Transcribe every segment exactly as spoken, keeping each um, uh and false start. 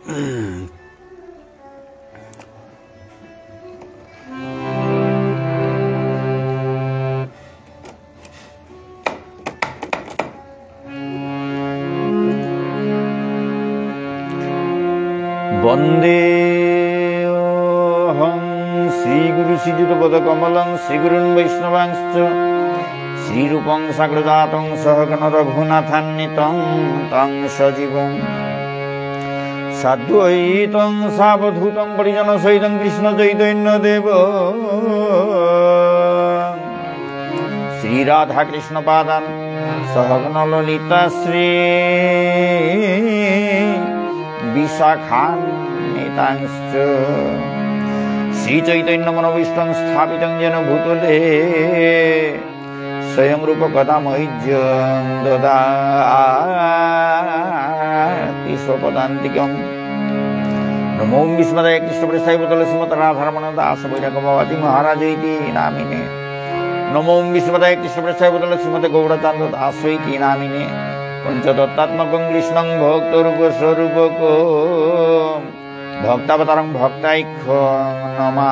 বন্দেহং শ্রীগুরু শ্রীযুতপদকমলং শ্রীগুরুন বৈষ্ণবাংশ্চ শ্রীরূপং সাগ্রজাতং সহগণ রঘুনাথান্বিতং তং সজীবং সাদ্বৈতং সাবধূতং পরিজনসহিতং কৃষ্ণ চৈতন্য দেব শ্রীরাধাকৃষ্ণ পাদান সহগণ ললিতা শ্রী বিশাখান্বিতাংশ্চ শ্রী চৈতন্য মনোভীষ্টং স্থাপিতং যেন ভূতলে স্বয়ং রূপ কদা মহ্যং দদাতি স্বপদান্তিকম। নমো বিষ্ণুপাদায় কৃষ্ণপ্রেষ্ঠায় ভূতলে শ্রীমতে রাধারমণ দাস বৈরাগ্য বাবাজি মহারাজ ইতি নামিনে। নমো বিষ্ণুপাদায় কৃষ্ণপ্রেষ্ঠায় ভূতলে শ্রীমতে গৌরচন্দ্র দাস ইতি নামিনে। পঞ্চতত্ত্বাত্মকং কৃষ্ণং ভক্তরূপ স্বরূপকম। ভক্তাবতারং ভক্তাখ্যং নমামি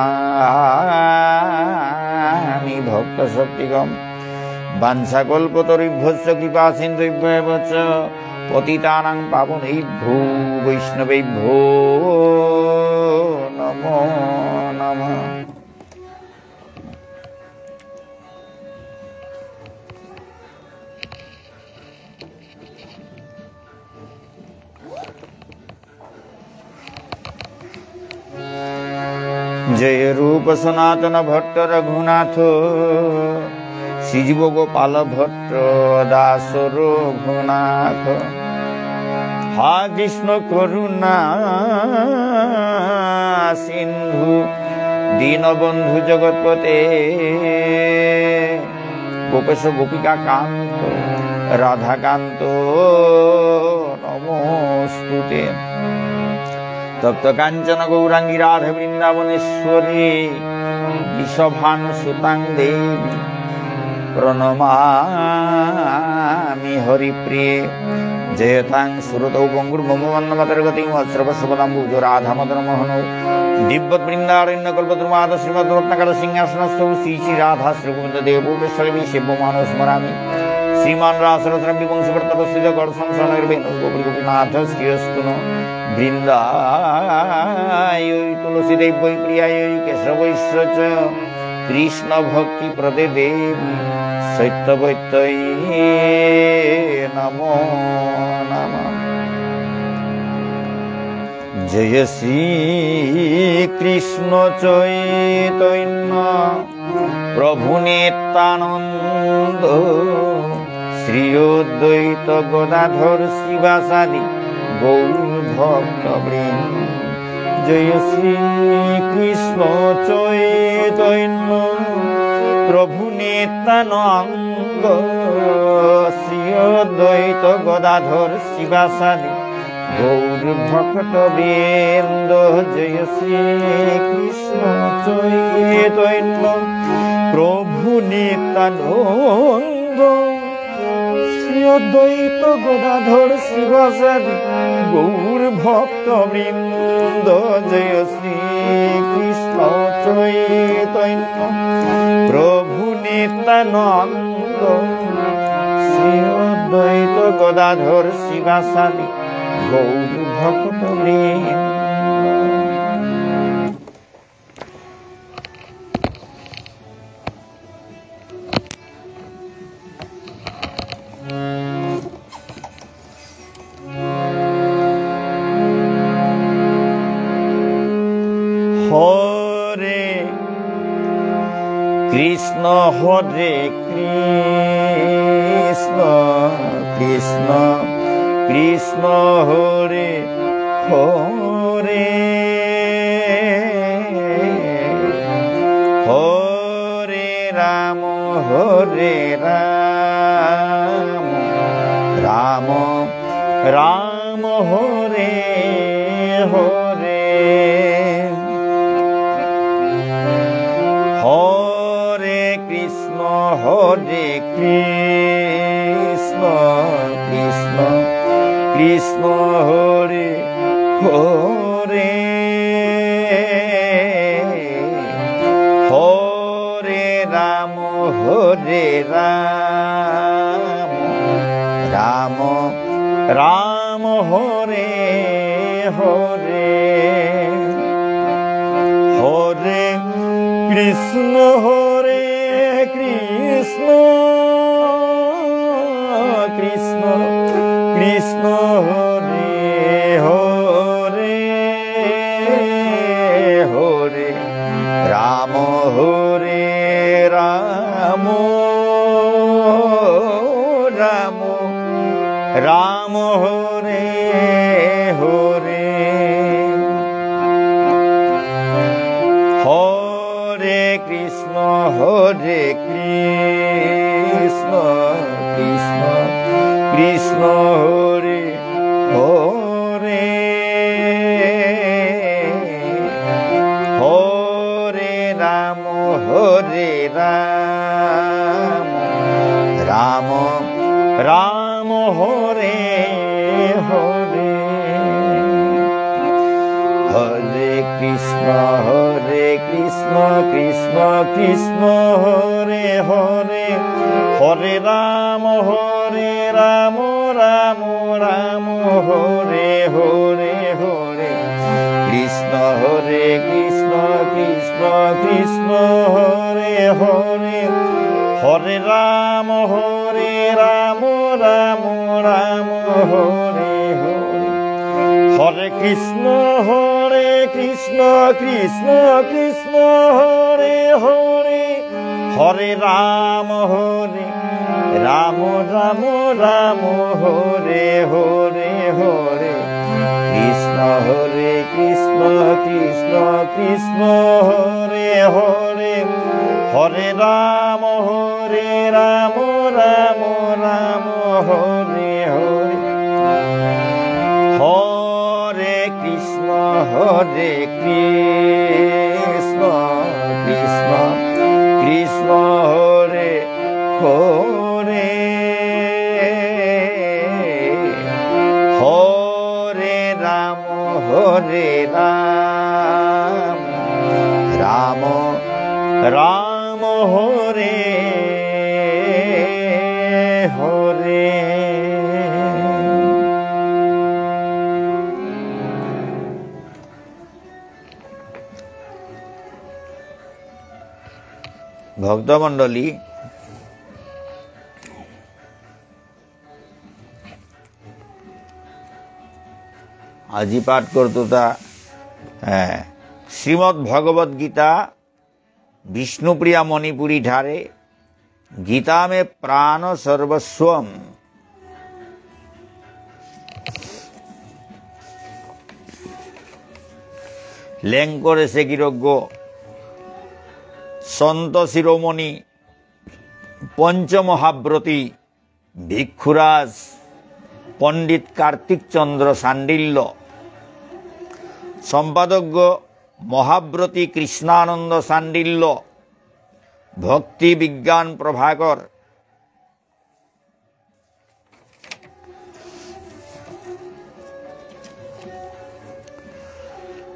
ভক্তশক্তিকম। বাঞ্ছাকল্পতরুভ্যশ্চ কৃপাসিন্ধুভ্য এব চ। পতিতানাং পাবনেভ্যো বৈষ্ণবেভ্যো নমো নমঃ। জয় রূপ সনাতন ভট্ট রঘুনাথ, শ্রীজীব গোপাল ভট্ট দাস রঘুনাথ। হা কৃষ্ণ করুণা সিন্ধু দীনবন্ধু জগৎপতে। গোপেশ গোপিকা কান্ত রাধাকান্ত নমোস্তুতে। তপ্ত কাঞ্চন গৌরাঙ্গী রাধে বৃন্দাবনেশ্বরী বৃষভানুসুতাং দেবী প্রণমামি হরিপ্রিয়ে। জয়তাং সুরতৌ পঙ্গোর্মম মন্দমতের্গতী মৎসর্বস্বপদাম্ভোজৌ রাধামদনমোহনৌ। দীব্যদ্বৃন্দারণ্যকল্পদ্রুমাধঃ শ্রীমদ্রত্নাগারসিংহাসনস্থৌ শ্রী শ্রী রাধা শ্রীগোবিন্দদেবৌ প্রেষ্ঠালীভিঃ সেব্যমানৌ স্মরামি। শ্রীমান্ রাসরসারম্ভী বংশীবটতটস্থিতঃ কর্ষন্ বেণুস্বনৈর্গোপীর্গোপীনাথঃ শ্রিয়েস্তু নঃ। বৃন্দায়ৈ তুলসীদেব্যৈ প্রিয়ায়ৈ কেশবস্য চ। কৃষ্ণভক্তিপ্রদে দেবী সত্যবত্যৈ নমো নমঃ। জয় শ্রী কৃষ্ণ চৈতন্য প্রভু নিত্যানন্দ শ্রী অদ্বৈত গদাধর শ্রীবাসাদি গৌর ভক্তবৃন্দ। জয় শ্রী কৃষ্ণ চৈতন্য প্রভু নিত্যানন্দ শ্রী অদ্বৈত গদাধর শ্রীবাসাদি গৌর ভক্তবৃন্দ। জয় শ্রী কৃষ্ণ চৈতন্য প্রভু নিত্যানন্দ শ্রী অদ্বৈত গদাধর শ্রীবাসাদি গৌর ভক্তবৃন্দ। জয় শ্রী কৃষ্ণ চৈতন্য প্রভু নিত্যানন্দ শ্রী অদ্বৈত গদাধর শ্রীবাসাদি গৌর ভক্তবৃন্দ। হরে কৃষ্ণ, হরে কৃষ্ণ, কৃষ্ণ কৃষ্ণ, হরে হরে, হরে রাম, হরে রাম, রাম রাম, হরে হরে। হরে কৃষ্ণ, হরে কৃষ্ণ, কৃষ্ণ কৃষ্ণ, হরে হরে, হরে রাম, হরে রাম, রাম রাম, হরে হরে। হরে কৃষ্ণ, হরে কৃষ্ণ, কৃষ্ণ কৃষ্ণ, হরে হরে। হরে রাম, হরে রাম, রাম রাম, হরে হরে। হরে কৃষ্ণ, হরে কৃষ্ণ, কৃষ্ণ কৃষ্ণ, হরে হরে। হরে রাম, হরে রাম, রাম রাম, হরে হরে। হরে কৃষ্ণ, হরে কৃষ্ণ, কৃষ্ণ কৃষ্ণ, হরে হরে। হরে রাম, হরে রাম, রাম রাম, হরে হরে। হরে কৃষ্ণ, হরে কৃষ্ণ, কৃষ্ণ কৃষ্ণ, হরে হরে। হরে রাম, হরে রাম, রাম রাম, হরে হরে। হরে কৃষ্ণ, হরে কৃষ্ণ, কৃষ্ণ কৃষ্ণ, হরে হরে। হরে রাম, হরে রাম, রাম রাম, হরে হরে। হরে কৃষ্ণ, হরে কৃষ্ণ, কৃষ্ণ কৃষ্ণ, হরে হরে। হরে রাম, হরে রাম, রাম রাম, হরে হরে। হরে কৃষ্ণ, হরে কৃষ্ণ, কৃষ্ণ কৃষ্ণ, হরে হরে। হরে রাম, হরে রাম, রাম রাম, হরে হরে। ভক্তমণ্ডলী, আজি পাঠ করতুতা, এ, শ্রীমদ্ ভগবত গীতা বিষ্ণুপ্রিয়া মণিপুরী ঠারে, গীতা মে প্রাণ সর্বস্বম। লেং করেসে গিরকগ সন্ত শিরোমণি পঞ্চমহাব্রতী ভিক্ষুরাজ পণ্ডিত কার্তিক চন্দ্র শাণ্ডিল্য, সম্পাদকগ মহাব্রতী কৃষ্ণানন্দ শাণ্ডিল্য, ভক্তি বিজ্ঞান প্রভাকর।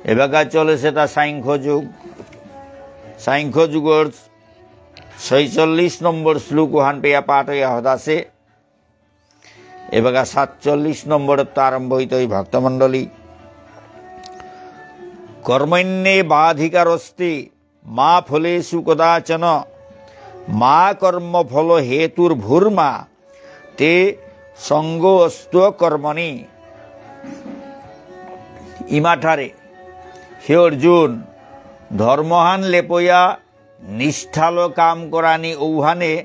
এবাকা চলেসেতা সাংখ্য যোগ। সাংখ্য যোগর ছয়চল্লিশ নম্বর শ্লোক ওহান পেয়া পাঠ হইয়া হতাসে। এবাকা সাতচল্লিশ নম্বরত্ত আরম্ভ হইতই ভক্তমণ্ডলী। কর্মণ্যেবাধিকারস্তে মা ফলেষু কদাচন, মা কর্মফলহেতুর্ভূর্মা তে সঙ্গোঽস্ত্বকর্মণি। ইমাঠারে, হে অর্জুন, ধর্মহান লেপয়া নিষ্ঠাল কাম করানি ঔহানে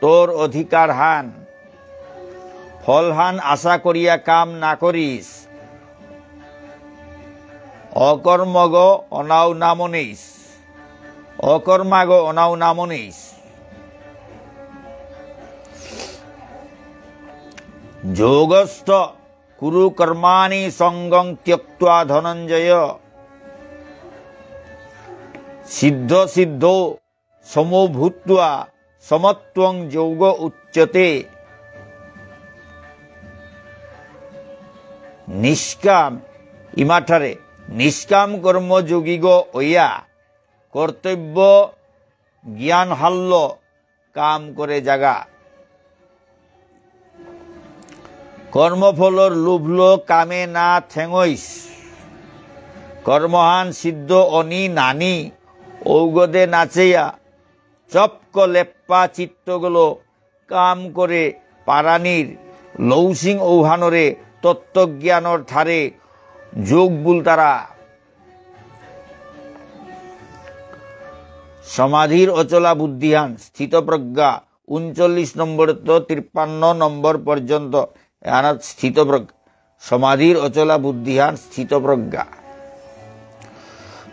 তোর অধিকারহান। ফলহান আশা করিয়া কাম না করিস। অকর্মগ অনাউ না মনেইস। অকর্মাগ অনাউ না মনেইস। যোগস্থ কুরু কর্মাণি সঙ্গং ত্যক্ত্বা ধনঞ্জয়। সিদ্ধ সিদ্ধৌ সমো ভূত্বা সমত্বং যোগ উচ্যতে। নিষ্কাম ইমাঠারে নিষ্কাম কর্মযোগীগ অইয়া কর্তব্য জ্ঞান হাল্ল কাম করে যাগা। কর্মফলর লোভলো কামে না থেঙইস। কর্মহান সিদ্ধ অনি নানি ঔগদে নাচেয়া চপক লেপ্পা চিত্তগলো কাম করে পারানির লৌসিং ঔহানরে তত্ত্বজ্ঞানর ঠারে যোগ বুলতারা। সমাধির অচলা বুদ্ধিহান স্থিতপ্রজ্ঞা ঊনচল্লিশ নম্বরত্ত তিপ্পান্ন নম্বর পর্যন্ত এহানাত স্থিতপ্রজ্ঞা। সমাধির অচলা বুদ্ধিহান স্থিতপ্রজ্ঞা।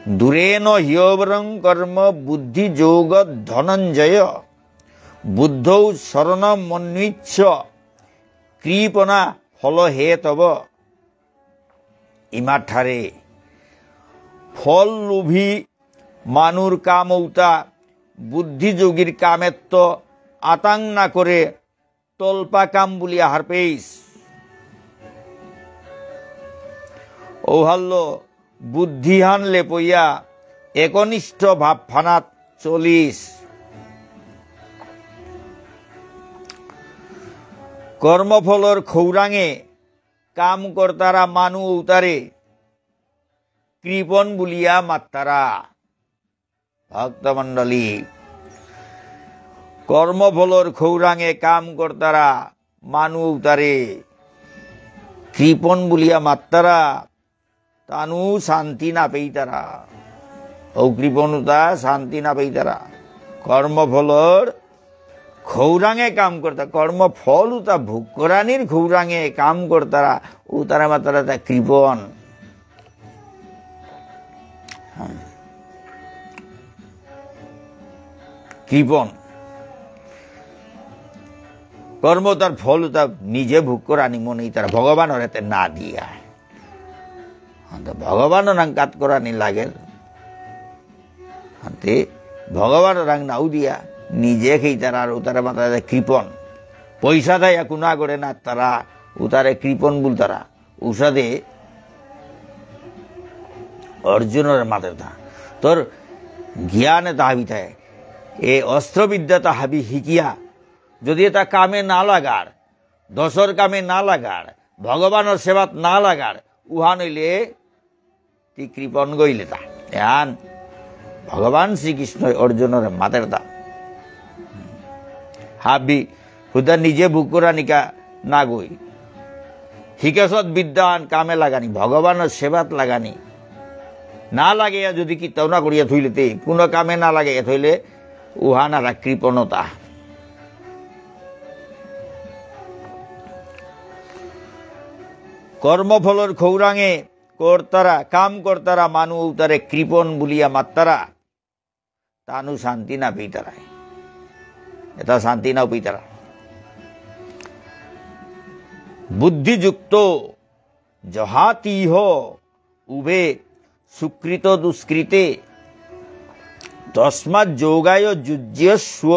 দূরেণ হ্যবরং কর্ম বুদ্ধিযোগ ধনঞ্জয়। বুদ্ধৌ শরণমন্বিচ্ছ কৃপণা ফলহেতব। ইমাঠারে ফল লোভী মানুর কাম ঔতা বুদ্ধিযোগীর কামেত্ত আতাং না করে তলপা কাম বুলিয়া হারপেইস। ঔহাল্ল বুদ্ধিহান লেপইয়া একনিষ্ঠ ভাবফানাত চলিস। কর্মফলর খৌরাঙে কাম কর্তারা মানু ঔতারে কৃপণ বুলিয়া মাত্তারা। ভক্তমণ্ডলী, কর্মফলর খৌরাঙে কাম কর্তারা মানু ঔতারে কৃপণ বুলিয়া মাত্তারা, তানু শান্তি না পেইতারা। ঔ কৃপণ ঔতা শান্তি না পেইতারা। কর্মফলর খৌরাঙে কাম কর্তা, কর্মফল ঔতা ভোগ করানির খৌরাঙে কাম কর্তারা, ঔতারে মাত্তারা তা কৃপণ। হুম। কৃপণ। কর্ম তার ফল ঔতা নিজে ভোগ করানি মনেইতারা, ভগবানরে তে না দিয়া। অন্ত ভগবানর নাঙ কাত করানি লাগের। অন্তে ভগবানর নাঙ নাউ দিয়া, নিজে খেইতারা আর ঔতারে মাত্তারা কৃপণ। পইসা থাইয়া কুনা করে না তারা, ঔতারে কৃপণ বুলতারা। ঔসাদে অর্জুনরে মাতের তা। তোর জ্ঞান এতা হাবি থায়। এ অস্ত্রবিদ্যা তা হাবি হিকিয়া। যদি এতা কামে না লাগার, দশর কামে না লাগার, ভগবানর সেবাত না লাগার, উহান অইলে তি কৃপণ গইলে তা। এহান ভগবান শ্রীকৃষ্ণ অর্জুনরে মাতের তা। হাবি হুদা নিজে ভোগ করানিকা না গই। হিকেসত বিদ্যাহান কামে লাগানি, ভগবানর সেবাত লাগানি। না লাগে যদি কিতাও না করিয়া থইলে তে, কোনো কামে না লাগে থইলে উহান আর কৃপণতা। কর্মফলর খৌরাঙে কর্তারা, কাম কর্তারা মানু ঔতারে কৃপণ বুলিয়া মাত্তারা, তানু শান্তি না পেইতারা। এতা শান্তি না পেইতারা। বুদ্ধিযুক্ত জহাতিহ উভে সুকৃত দুষ্কৃতে। তস্মাৎ যোগায় যুজ্যস্ব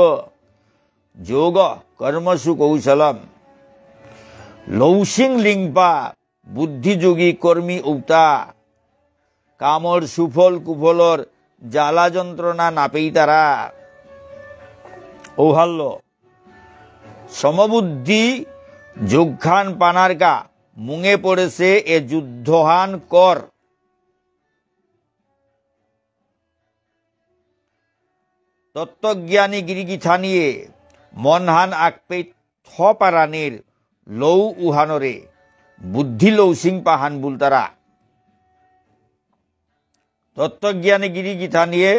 যোগ কর্মসু কৌশলম। লৌসিং লিংপা বুদ্ধিযোগী কর্মী ঔতা। কামর সুফল কুফলর জ্বালা যন্ত্রণা না পেইতারা। ঔহাল্ল। সমবুদ্ধি যোগহান পানারকা মুঙে পড়েসে এ যুদ্ধহান কর। তত্ত্বজ্ঞানী গিরিগিথানিয়ে মনহান আকপেই থপারানির লৌ উহানরে বুদ্ধি লৌসিং পাহান বুলতারা। তত্ত্বজ্ঞানী গিরিগিথানিয়ে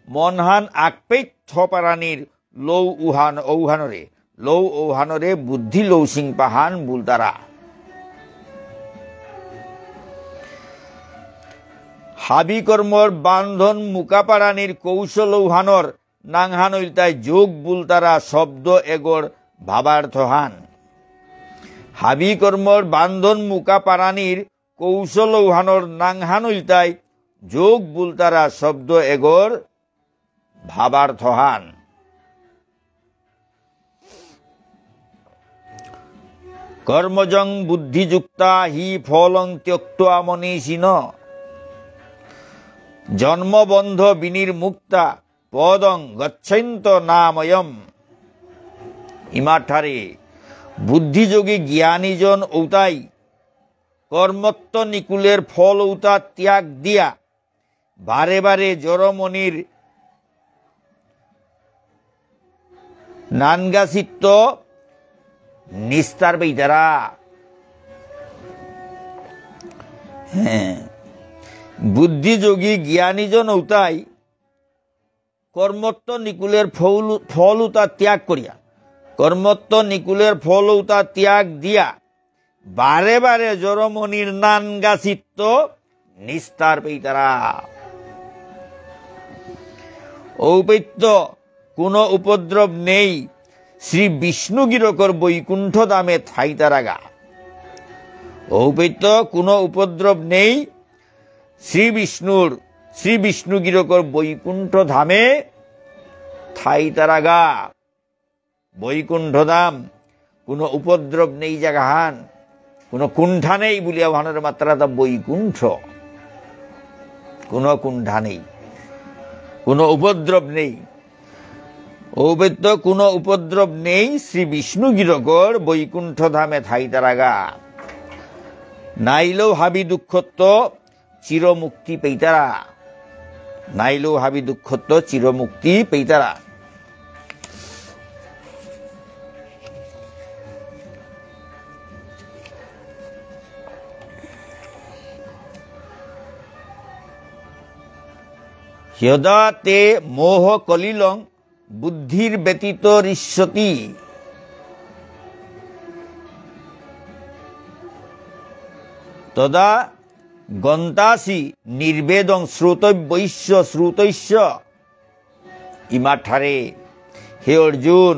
মনহান আকপেই থপারানির লৌ উহান ঔহানরে, লৌ ঔহানরে বুদ্ধি লৌসিং পাহান বুলতারা। হাবি কর্মর বান্ধন মুকাপারানির কৌশল ঔহানর নাঙহান ইলতাই যোগ বুলতারা শব্দ এগর ভাবার্থহান। হাবি কর্মর বান্ধন মুকাপারানির কৌশল ঔহানর নাঙহান ইলতাই যোগ বুলতারা শব্দ এগর ভাবার্থহান। কর্মজং বুদ্ধিযুক্তা হি ফলং ত্যক্ত্বা মনীষিণ। জন্মবন্ধ বিনির্মুক্তা পদং গচ্ছন্ত নাময়ম। ইমাঠারে বুদ্ধিযোগী জ্ঞানীজন ঔতাই কর্মত্ত নিকুলের ফল ঔতা ত্যাগ দিয়া বারে বারে জড়মনির নানগাছিত্ত নিস্তার পেইতারা। হ্যাঁ, বুদ্ধিযোগী জ্ঞানীজন ঔতাই কর্মত্ত নিকুলের ফল, ফল উতা ত্যাগ করিয়া, কর্মত্ত নিকুলের ফল উতা ত্যাগ দিয়া, বারে বারে জড়মনির নানগাছিত্ত নিস্তার পেইতারা। ঔপেত্য কোনো উপদ্রব নেই, শ্রী বিষ্ণু গিরকর বৈকুণ্ঠ ধামে থাইতারাগা। ঔপেত্য কোনো উপদ্রব নেই, শ্রী বিষ্ণুর, শ্রী বিষ্ণু গিরকর বৈকুণ্ঠ ধামে থাইতারাগা। বৈকুণ্ঠ ধাম, কোনো উপদ্রব নেই জাগাহান, কোনো কুণ্ঠা নেই বুলিয়া ওহানর মাততারাতা বৈকুণ্ঠ। কোনো কুণ্ঠা নেই, কোনো উপদ্রব নেই। ঔপেত্য কোনো উপদ্রব নেই, শ্রী বিষ্ণু গিরকর বৈকুণ্ঠ ধামে থাইতারাগা। নাইলেও হাবি দুঃখত্ত চিরমুক্তি পেইতারা। নাইলেও হাবি দুঃখত্ত চিরমুক্তি পেইতারা। যদা তে মোহ কলিলং বুদ্ধির ব্যতীত রিষ্যতি। তদা গন্তাসি নির্বেদং শ্রোতব্যস্য শ্রুতস্য। ইমাঠারে, হে অর্জুন,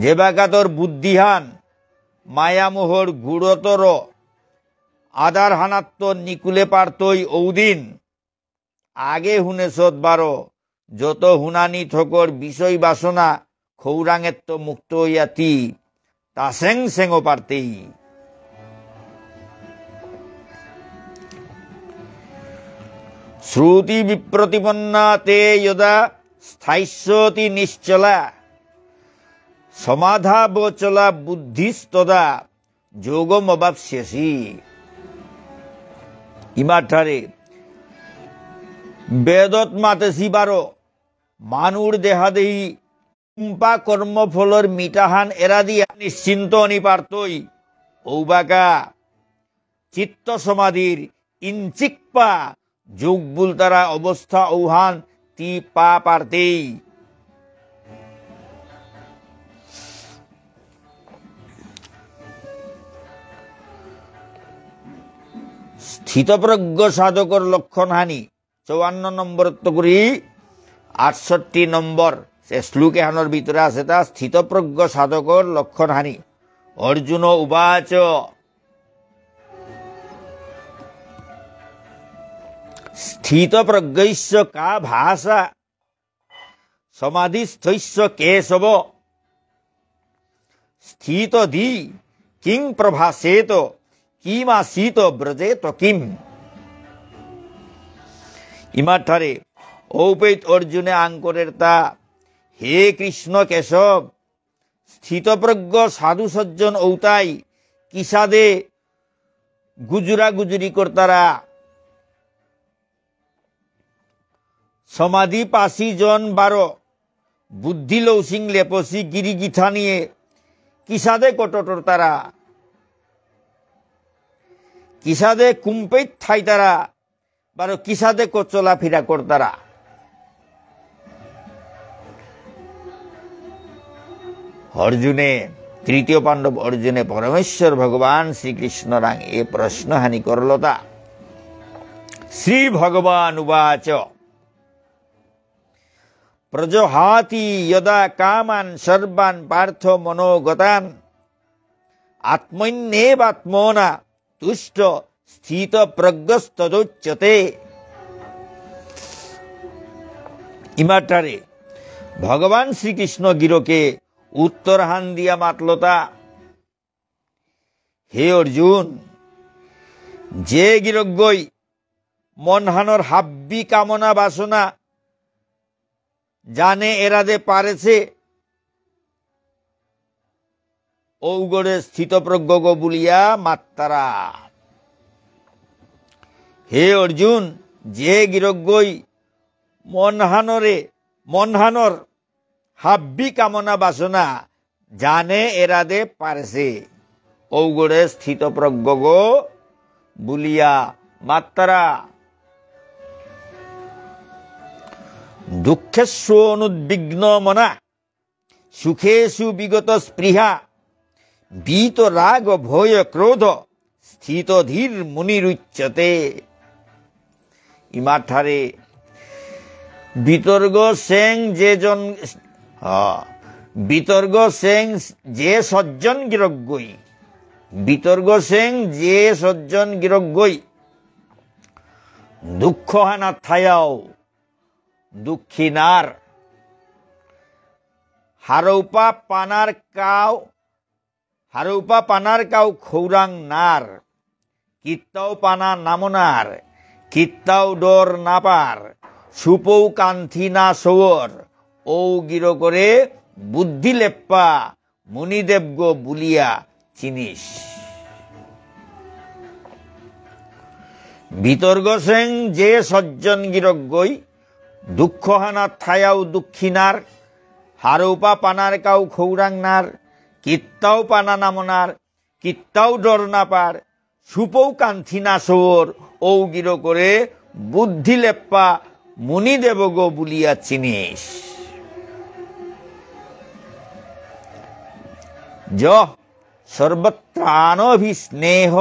যেবাকা তোর বুদ্ধিহান মায়ামোহর গুড়তর আধারহানাত্ত নিকুলে পারতই ঔদিন, আগে হুনেসত বারো, যত হুনানি থকর বিষয় বাসনা খৌরাঙেত্ত মুক্ত হইয়া তি তাসেং সেঙ পারতেই। শ্রুতি বিপ্রতিপন্না তে যদা স্থায়িষ্যতি নিশ্চলা সমাধাবচলা বুদ্ধিস্তদা যোগমবাপ্স্যসি। ইমাঠারে বেদত মাতেসি বারো মানুর দেহাদেহি কুম্পা কর্মফলর মিটাহান এরা দিয়া নিশ্চিন্ত অনি পারতই। ঔবাকা চিত্ত সমাধির ইঞ্চিকপা যোগ বুলতারা অবস্থা ঔহান তি পা পারতেই। স্থিতপ্রজ্ঞ সাধকর লক্ষণ হানি চুয়ান্ন নম্বর তকুরি আটষট্টি নম্বর সে শ্লোক এহানর ভিতরে আছে তা স্থিতপ্রজ্ঞ সাধকর লক্ষণ হানি। অর্জুন উবাচ, স্থিতপ্রজ্ঞস্য কা ভাষা সমাধিস্থস্য কেশব। স্থিতধী কিং প্রভাষেত কিমাসীত ব্রজেত কিম। ইমাঠারে ঔপেত অর্জুনে আঙকরের তা, হে কৃষ্ণ কেশব, স্থিতপ্রজ্ঞ সাধু সজ্জন ঔতাই কিসাদে গুজুরা গুজুরি করতারা। সমাধি পাসি জন বারো বুদ্ধি লৌসিং লেপসি গিরি গিথানিয়ে কিসাদে কটটর তারা, কিসাদে কুম্পেত থাই তারা, বারো কিসাদে কো চলাফিরা করতারা। অর্জুনে, তৃতীয় পাণ্ডব অর্জুনে পরমেশ্বর ভগবান শ্রীকৃষ্ণরাং এ প্রশ্ন হানি করলতা। শ্রী ভগবান উবাচ, প্রজহাতি যদা কামান সর্বান পার্থ মনোগতান। আত্মন্যেবাত্মনা তুষ্ট স্থিত প্রজ্ঞস্তদোচ্যতে। ইমাঠারে ভগবান শ্রীকৃষ্ণ গিরকে উত্তর হান দিয়া মাতলতা, হে অর্জুন, যে গিরকগই মনহানর হাব্বি কামনা বাসনা জানে এরাদে পারেসে, ঔগরে স্থিতপ্রজ্ঞগ বুলিয়া মাত্তারা। হে অর্জুন, যে গিরকগই মনহানরে, মনহানর হাব্বি কামনা বাসনা জানে এরাদে পারেসে, ঔগরে স্থিতপ্রজ্ঞগ বুলিয়া মাত্তারা। দুঃখেষু অনুদ্বিগ্ন মনা সুখেষু বিগত স্পৃহা, বীত রাগ ভয় ক্রোধ স্থিত ধীর মুনিরুচ্যতে। ইমাঠারে বিতর্গ সেং যে জন, আ, বিতর্গ সেং যে সজ্জন গিরকগই, বিতর্গ সেং যে সজ্জন গিরকগই, দুঃখ হানা থায়াও দুঃখী নার, হারৌপা পানার কাউ, হারৌপা পানার কাউ খৌরাং নার, কিত্তাও পানা নামনার, কিত্তাও ডর নাপার, সুপৌ কান্থি না সৌর, ঔ গিরকরে বুদ্ধি লেপ্পা মুনিদেবগ বুলিয়া চিনিস। বিতর্গ সেং যে সজ্জন গিরকগই, দুঃখ হানা থায়াও দুঃখী নার, হারৌপা পানার কাউ খৌরাং নার, কিত্তাও পানা নামনার, কিত্তাও ডর নাপার, সুপৌ কান্থি না সৌর, ঔ গিরকরে বুদ্ধি লেপ্পা মুনিদেবগ বুলিয়া চিনিস। য সর্বত্রানভিস্নেহ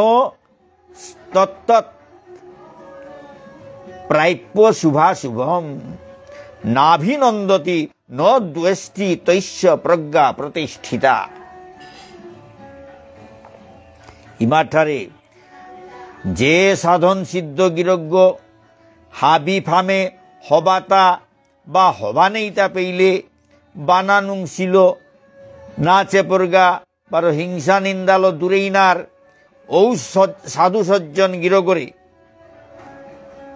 তত্তৎ প্রাপ্য শুভাশুভম নাভিনন্দতি ন দ্বেষ্টি তস্য প্রজ্ঞা প্রতিষ্ঠিতা। ইমাঠারে যে সাধন সিদ্ধ গিরকগ হাবি ফামে হবাতা বা হবা নেইতা পেইলে বানা নুংসিল না চেপরগা বারো হিংসা নিন্দালো দূরেই নার, ঔ সৎ-, সাধু সজ্জন গিরকরে,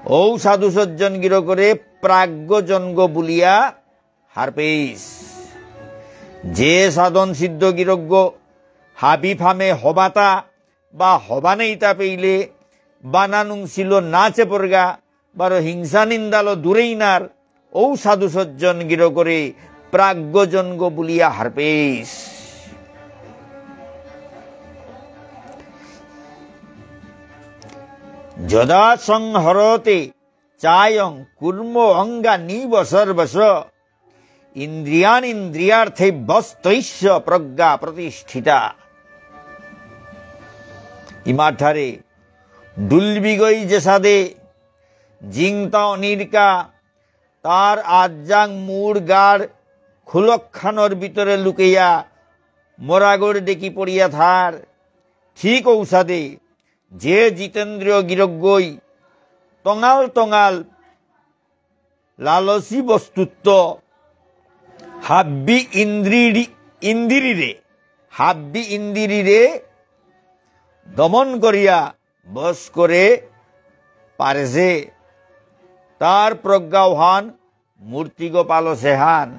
ঔ সাধু সজ্জন গিরকরে প্রাজ্ঞজনগ বুলিয়া হারপেইস। যে সাধন সিদ্ধ গিরকগ হাবি ফামে হবাতা বা হবা নেইতা পেইলে বানা নুংসিল না চেপরগা বারো হিংসা নিন্দালো দূরেই নার, ঔ সাধু সজ্জন গিরকরে প্রাজ্ঞজনগ বুলিয়া হারপেইস। যদা সংহরতে চায়ং কুর্ম অঙ্গানীব সর্বশ ইন্দ্রিয়াণীন্দ্রিয়ার্থেভ্যস্তস্য প্রজ্ঞা প্রতিষ্ঠিতা। ইমাঠারে ডুলবিগই যেসাদে জিংতা অনিরকা তার আজ্জাং মুর গার খুলকখানর ভিতরে লুকেয়া মরাগর ডেকি পড়িয়া থার। ঠিক ঔসাদে যে জিতেন্দ্রীয় গিরকগই তঙাল তঙাল লালসী বস্তুত্ব হাব্বি ইন্দ্রিরি-, ইন্দিরিরে, হাব্বি ইন্দিরিরে দমন করিয়া বশ করে পারেসে, তার প্রজ্ঞাহান মূর্তিগ পালসেহান।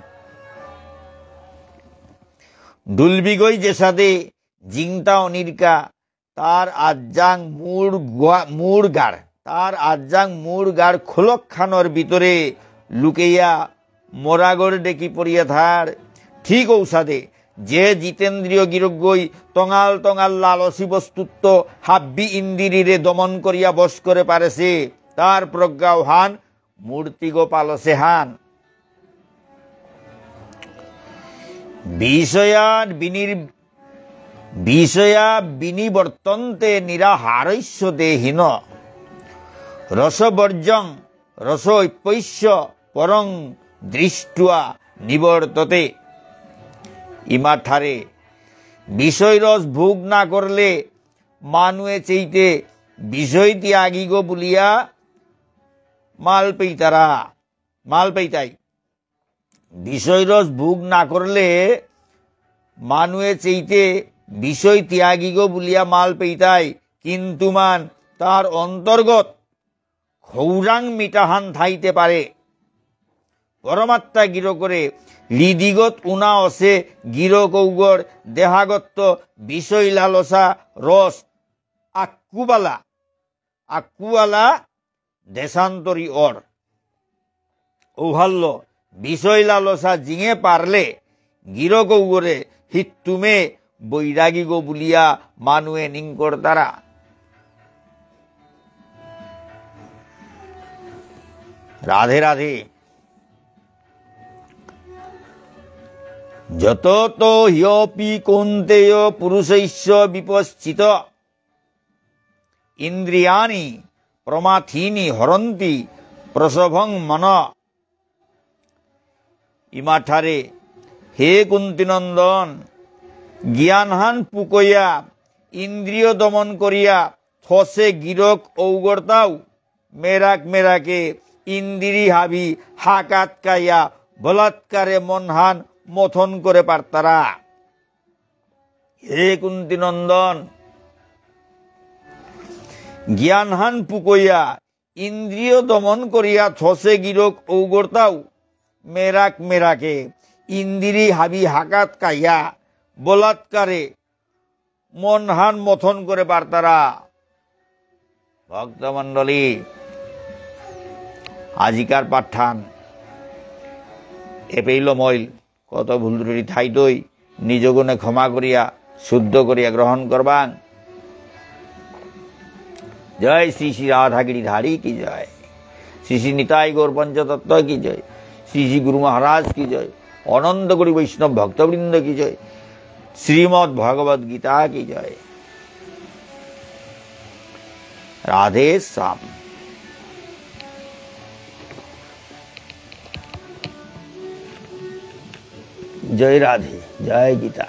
ডুলবিগই যেসাদে জিংতা অনিরকা তার আজ্জাং মুর গুয়া-, মুর গার, তার আজ্জাং মুর গার খুলকখানর ভিতরে লুকেয়া মরাগর ডেকি পড়িয়া থার। ঠিক ঔসাদে যে জিতেন্দ্রীয় গিরকগই তঙাল তঙাল লালসী বস্তুত্ব হাব্বি ইন্দিরিরে দমন করিয়া বশ করে পারেসে, তার প্রজ্ঞাহান মূর্তিগ পালসেহান। বিষয়া বিনির-, বিষয়া বিনিবর্তন্তে নিরাহারস্য দেহিন। রসবর্জং রসোপ্যস্য পরং দৃষ্ট্বা নিবর্ততে। ইমাঠারে বিষয় রস ভোগ না করলে মানুয়ে চেইতে বিষয় ত্যাগীগ বুলিয়া মাল পেইতারা, মাল পেইতাই। বিষয় রস ভোগ না করলে মানুয়ে চেইতে বিষয় ত্যাগীগ বুলিয়া মাল পেইতাই, কিন্তু মান তার অন্তর্গত খৌরাং মিটাহান থাইতে পারে। পরমাত্মা গিরকরে হৃদিগত উনা অসে গিরক ঔগর দেহাগত্ত বিষয় লালসা রস আক্কুবালা, আক্কুয়ালা দেশান্তরী অর। ঔহাল্য বিষয় লালসা জিঙে পারলে গিরক ঔগরে হিত্তুমে বৈরাগীগ বুলিয়া মানুয়ে নিংকরতারা। রাধে রাধে। যততো হ্যপি কৌন্তেয় পুরুষস্য বিপশ্চিত। ইন্দ্রিয়াণি প্রমাথীনি হরন্তি প্রসভং মন। ইমাঠারে, হে কুন্তিনন্দন, জ্ঞানহান পুকইয়া, ইন্দ্রিয় দমন করিয়া, থসে গিরক ঔগরতাও, মেরাক মেরাকে, ইন্দ্রি হাবি হাকাত কাইয়া, বলাৎকারে মনহান মথন করে পারতারা। হে কুন্তিনন্দন, জ্ঞানহান পুকইয়া, ইন্দ্রিয় দমন করিয়া থসে গিরক ঔগরতাও, মেরাক মেরাকে, ইন্দ্রি হাবি হাকাত কাইয়া, বলাৎকারে মনহান মথন করে পারতারা। ভক্তমণ্ডলী, আজিকার পাঠহান এপেইল মইল, কত ভুল ত্রুটি থাইতই, নিজ গুণে ক্ষমা করিয়া, শুদ্ধ করিয়া গ্রহণ করবাং। জয় শ্রী শ্রী রাধা গিরিধারী কি জয়, শ্রী শ্রী নিতাই গৌর পঞ্চতত্ত্ব কি জয়, শ্রী শ্রী গুরু মহারাজ কি জয়, অনন্ত কোটি বৈষ্ণব ভক্তবৃন্দ কি জয়, শ্রীমদ্ ভগবদ গীতা কি জয়। রাধে শ্যাম। জয় রাধে, জয় গীতা।